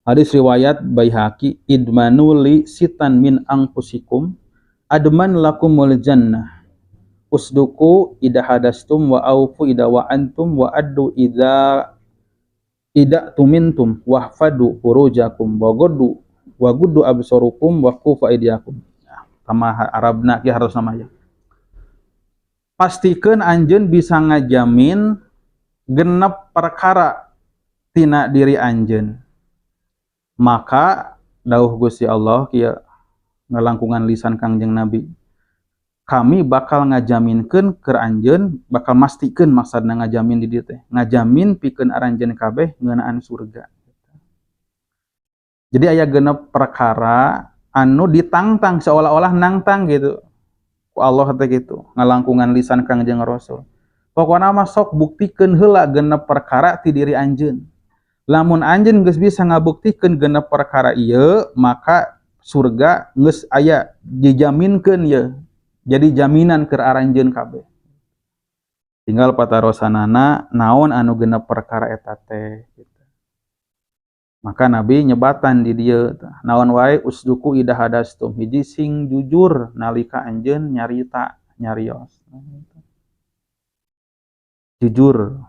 Hadis riwayat Baihaqi, idmanu li sitan min anfusikum adman lakumul jannah usduku idha hadastum wa aufu idha wa'antum wa addu idha ida tumintum wahfadu furujakum wa guddu wa guddu absarukum wa kufa aidiakum. Sama Arabna ki harus namanya. Pastikan anjeun bisa ngajamin genep perkara tina diri anjeun. Maka dawuh Gusti Allah kieu ngalangkungan lisan Kangjeng Nabi, kami bakal ngajaminkeun keur anjeun, bakal mastikeun maksudna ngajamin di dieu teh, ngajamin pikeun aranjeun kabeh ngeunaan surga. Jadi aya genep perkara anu ditangtang seolah-olah nangtang gitu ku Allah teh gitu, ngalangkungan lisan Kangjeng Rasul. Pokona mah sok buktikeun heula genep perkara ti diri anjeun. Lamun anjeun geus bisa ngabuktikeun genep perkara ieu, maka surga geus aya dijaminkeun ieu. Jadi jaminan keur aranjeun kabeh. Tinggal patarosanana naon anu genep perkara eta teh gitu. Maka Nabi nyebatan di dieu naon wae usduku idha hadastum, hiji sing jujur nalika anjeun nyarita nyarios. Jujur.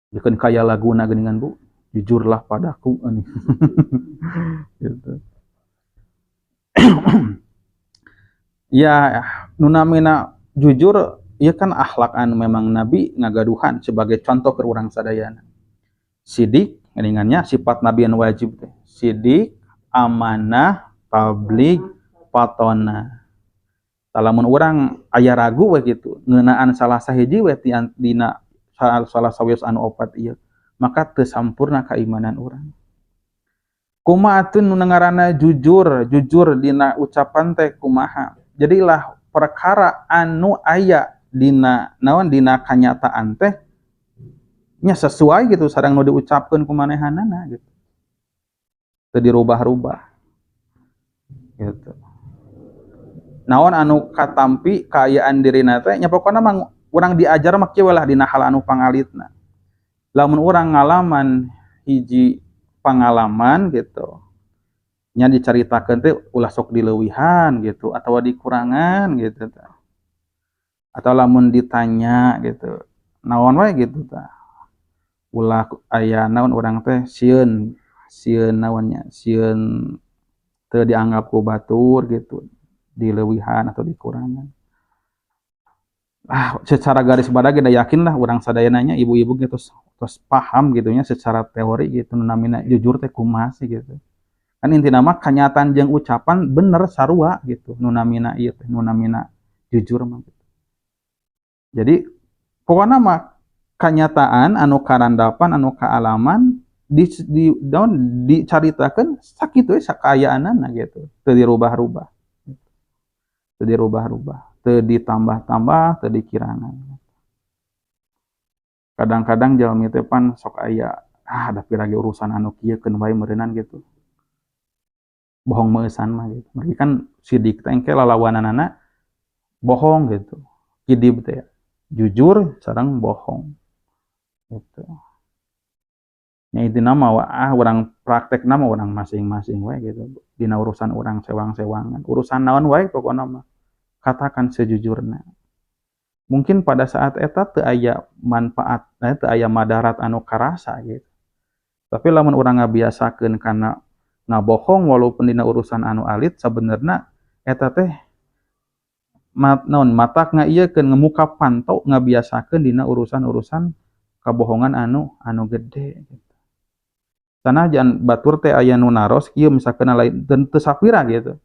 Bukan kaya laguna geuningan Bu, jujurlah padaku ani. Gitu. Ya, nu namina jujur ieu kan akhlak anu memang Nabi ngagaduhan sebagai contoh ke urang sadayana. Sidik geuningannya sifat Nabi anu wajib teh. Sidik, amanah, tabligh, fatona. Lamun urang aya ragu we gitu, ngeunaan salah sahiji we dina salah sawios anu opat ieu, maka teu sampurna keimanan urang. Kumaha atuh nu ngaranna jujur, jujur dina ucapan teh kumaha? Jadilah perkara anu aya dina naon dina kanyataan teh nya sesuai gitu sareng nu diucapkeun ku manehanana gitu. Teu dirubah-rubah. Gitu. Naon anu katampi kaayaan dirina teh nya pokona mah urang diajar mah kieu lah dina hal anu pangalitna. Lamun urang ngalaman hiji pangalaman gitu, nya dicaritakeun teh ulah sok dileuwihan gitu atawa dikurangan gitu tah. Atau lamun ditanya gitu, naon wae gitu tah. Ulah aya naon urang teh sieun, sieun naonnya, sieun teu dianggap ku batur gitu, dileuwihan atau dikurangan. Ah, secara garis badag da yakin lah urang sadayana nya ibu-ibu gitu terus paham gitu nya secara teori gitu nu namina jujur teh kumaha sih gitu. Kan intina mah kanyataan jeung ucapan bener sarua gitu nu namina ieu teh, nu namina jujur mah gitu. Jadi pokona mah kanyataan anu karandapan anu kaalaman di, di daun dicaritakeun sakitu we sakaayaanana gitu, teu dirubah-rubah. Teu dirubah-rubah, teu ditambah-tambah, teu dikirangan. Kadang-kadang jalmi teh pan sok aya ah da pirage urusan anu kieu keun wae meureunnan gitu. Bohong meueusan mah gitu. Mergi kan sidik teh engke lalawananana bohong gitu. Kidib teh jujur sareng bohong. Gitu. Nya intina mah ah urang praktekna mah urang masing-masing wae gitu. Dina urusan urang sewang-sewangan, urusan naon wae pokona mah. Katakan sejujurna. Mungkin pada saat eta teu aya manfaat, teu aya madarat anu karasa gitu. Tapi lamun urang ngabiasakeun kana ngabohong walaupun dina urusan anu alit sabenerna eta teh naon matak ngaieukeun ngemuka panto ngabiasakeun dina urusan-urusan kabohongan anu anu gede gitu. Sanajan batur teh aya nu naros kieu misalkan lain teu sapira gitu.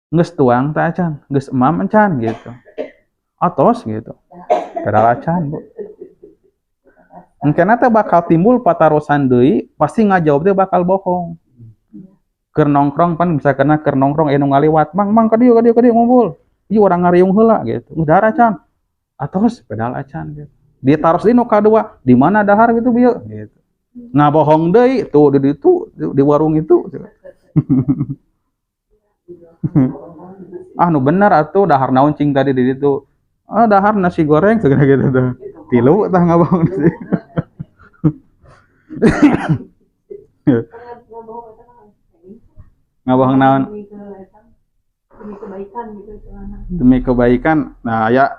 Geus tuang teh acan, geus emam encan gitu. Atos gitu. Padahal acan, Bu. Engkena teh bakal timbul patarosan deui, pasti ngajawab teh bakal bohong. Keur nongkrong pan misalkan keur nongkrong aya nu ngaliwat, "Mang, mang ka dieu ka dieu ka dieu ngumpul." Ieu urang ngariung heula gitu. Geus dahar acan. Atos padahal acan gitu. Ditaros deui nu kadua, di mana dahar gitu bieu gitu. Ngabohong deui tuh di ditu di warung itu. Ah nu bener atuh dahar naon cing tadi di ditu. Ah dahar nasi goreng segala gitu tuh. Tilu tah ngabohong sih. Ngabohong naon? Demi kebaikan gitu istilahna. Demi kebaikan. Nah, aya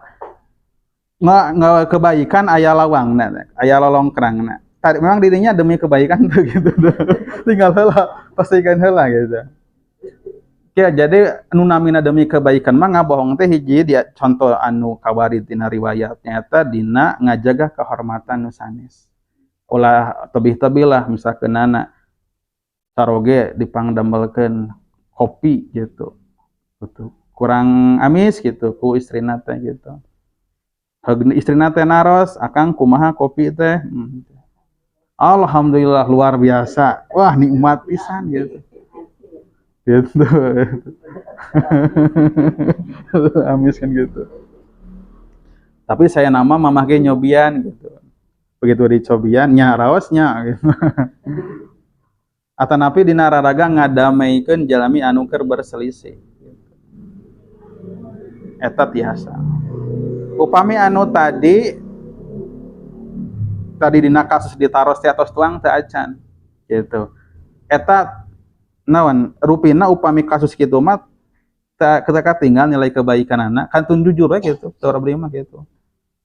nggak kebaikan, aya lawangna, aya lolongkrangna. Tadi memang dirinya demi kebaikan tuh gitu tuh. Tinggal heula, pastikan heula gitu. Ya, jadi nu namina demi kebaikan mah ngabohong teh hiji dia contoh anu kawari tina riwayat nyata dina ngajaga kehormatan nu sanes. Ulah tebih-tebih lah, misalkan anak caroge dipangdamelkeun kopi gitu. Gitu. Kurang amis gitu ku istrina teh gitu. Heug istrina teh naros, "Akang, kumaha kopi teh?" "Alhamdulillah, luar biasa. Wah, nikmat pisan," gitu. Gitu. Amis kan gitu. Tapi saya nama mamah ge nyobian gitu. Begitu dicobian nya raosnya gitu. Atanapi dina raraga ngadameikeun jalmi anu keur berselisih. Eta tiasa. Upami anu tadi tadi dina kasus ditaros teh atos tuang teu acan gitu. Eta naon rupina upami kasus kitu mah ketika tinggal nilai kebaikan anak kantun jujur we gitu, teu abdi mah gitu.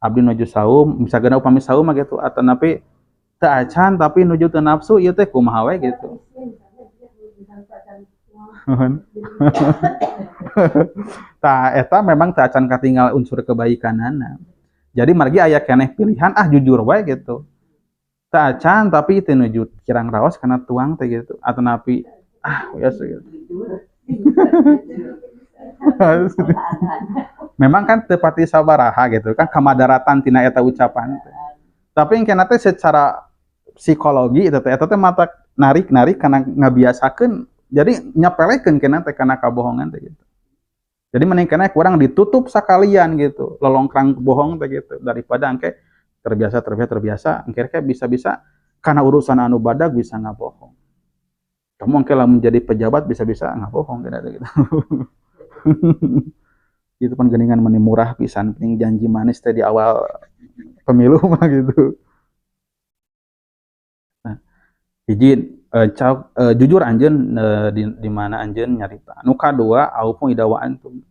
Abdi nuju saum, misalkan upami saum mah gitu, atanapi teu acan tapi nuju teu nafsu ieu teh kumaha we gitu. Nuhun. Tah, eta memang teu acan katinggal unsur kebaikanana. Jadi margi aya keneh pilihan, ah, jujur we gitu. Teu acan tapi teu nuju kirang raos kana tuang teh gitu. Atanapi ah biasa gitu. Memang kan teu pati sabaraha gitu kan kamadaratan tina eta ucapan teh. Tapi engkena teh secara psikologi eta teh, eta teh mata narik-narik kana ngabiasakeun, jadi nyapelekeun kena teh kana kabohongan teh gitu. Jadi mending kena kurang ditutup sakalian gitu, lolongkrang bohong teh gitu, daripada engke terbiasa, terbiasa, terbiasa, engke ke bisa-bisa karena urusan anu badag bisa ngabohong. Kamu engke lamun jadi pejabat bisa-bisa ngabohong kena teh gitu. Itu kan geningan meni murah pisan, penting janji manis teh di awal pemilu mah gitu. Nah, hiji jujur anjeun di mana anjeun nyarita. Nu kadua, aufu idza wa'adtum.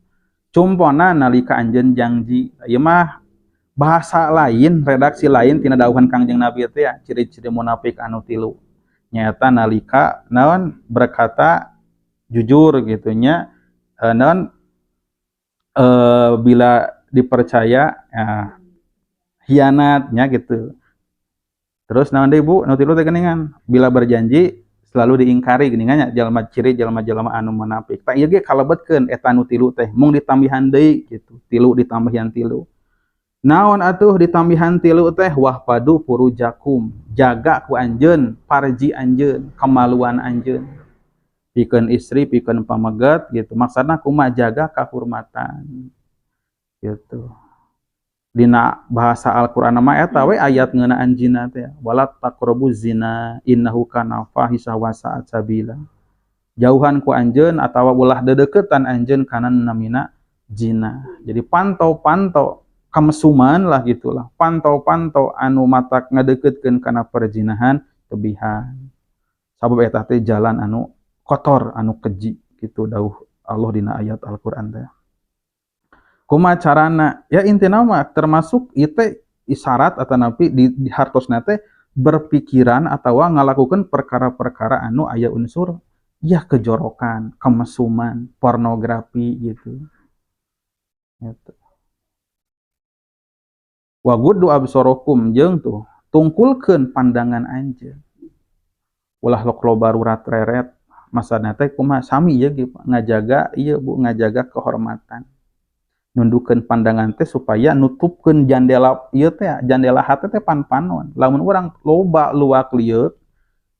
Cumpona nalika anjeun janji. Ieu mah bahasa lain, redaksi lain tina dawuhan Kangjeng Nabi teh ya, ciri-ciri munafik anu tilu. Nyata nalika naon berkata jujur gitu nya, naon bila dipercaya ya, hianatnya gitu. Terus naon deui, Bu? Nu tilu teh geuningan, bila berjanji selalu diingkari geuningan nya, jalma ciri jalma-jalma anu munafik. Tah, ieu ge kalebetkeun eta nu tilu teh, mung ditambihan deui gitu. Tilu ditambahan tilu. Naon atuh ditambihan tilu teh? Wahfadzu furujakum, jaga ku anjeun parji anjeun, kemaluan anjeun. Pikeun istri, pikeun pameget gitu. Maksudna kumaha? Jaga kehormatan. Gitu. Dina bahasa Al-Qur'an mah eta we ayat ngeunaan zina teh, wala taqrabu zina innahu kana fahisah wa sa'at sabila. Jauhan ku anjeun atawa ulah dedeukeutan anjeun kana namina zina. Jadi pantau-pantau kamesuman lah gitulah. Pantau-pantau anu matak ngadeuketkeun kana perzinahan tebihan. Sabab eta teh jalan anu kotor, anu keji gitu dawuh Allah dina ayat Al-Qur'an teh. Kumaha carana? Ya, intina mah termasuk ieu teh isyarat atanapi di hartosna teh berpikiran atawa ngalakukeun perkara-perkara anu aya unsur ya kejorokan, kemesuman, pornografi gitu. Gitu. Wa guddu absarakum, jeung tuh tungkulkeun pandangan anjeun. Ulah lok loba rurat reret, masana teh kumaha sami ieu ge ngajaga ieu, Bu, ngajaga kehormatan. Nundukeun pandangan teh supaya nutupkeun jandela ieu teh, jandela hate teh pan-panon. Lamun urang loba luak lieuk,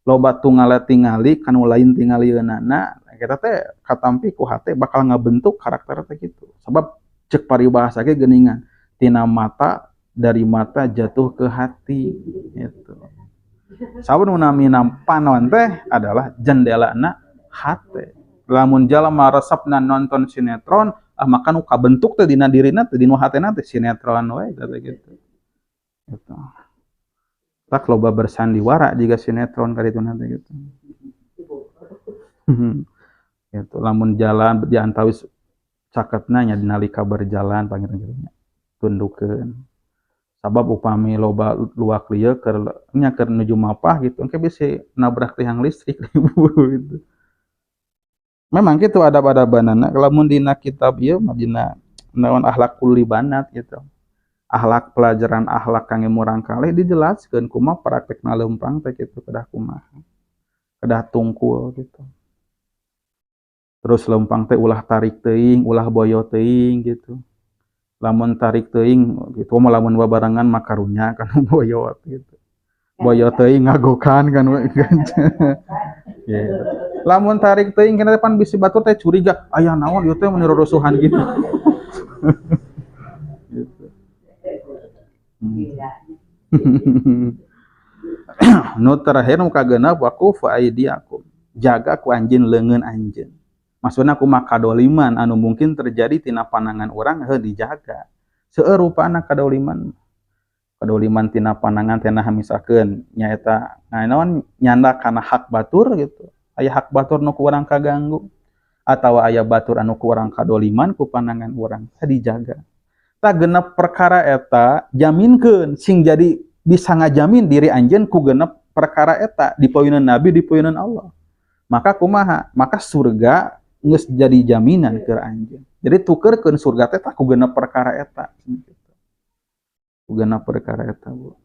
loba tunggal tingali kanu lain tingalieunana, kita teh katampi ku hate bakal ngabentuk karakter teh gitu. Sebab cek paribahasa ge geuningan, tina mata, dari mata jatuh ke hati gitu. Sabab nu namina panon teh adalah jendelana hate. Lamun jalma resepna nonton sinetron, ah, maka nu kabentuk teh dina dirina teh, dina hatena teh sinetron we teh gitu. Gitu. Tak loba bersandiwara jiga sinetron kali itu nanti gitu. Gitu, lamun jalan di antawis caketna nya nalika berjalan panginten kitu nya, tundukeun. Sabab upami loba luak lieu keur nya keur nuju mapah gitu, engke bisi nabrak tiang listrik gitu. Memang kitu adab-adabanana, lamun dina kitab ieu mah, dina naon, Akhlakul Libanat gitu. Akhlak, pelajaran akhlak kangge murangkalih, dijelaskeun kumaha praktekna leumpang teh kitu, kedah kumaha. Kedah tungkul gitu. Terus leumpang teh ulah tarik teuing, ulah boyo teuing gitu. Lamun tarik teuing gitu mah, lamun babarengan mah karunya kan boyot gitu. Boyo teuing ngagokan kan gitu. Lamun tarik teuing kena pan bisi batur teh curiga, aya naon ieu teh, mun rusuhan gitu. Gitu. Nu terakhir, nu kagenep, وكفوا أيديكم. Jaga ku anjeun leungeun anjeun. Maksudna kumaha? Kadoliman anu mungkin terjadi tina panangan urang heuh dijaga. Seueur rupana kadoliman. Kadoliman tina panangan teh nah misalkeun nyaeta naon, nyandak kana hak batur gitu. Aya hak batur nu ku urang kaganggu atawa aya batur anu ku urang kadoliman ku panangan urang, tah dijaga. Tah, genep perkara eta jaminkeun, sing jadi bisa ngajamin diri anjeun ku genep perkara eta dipayunan Nabi, dipayunan Allah. Maka kumaha? Maka surga geus jadi jaminan keur anjeun. Jadi tukerkeun surga teh tah ku genep perkara eta. Ku genep perkara eta, Bu.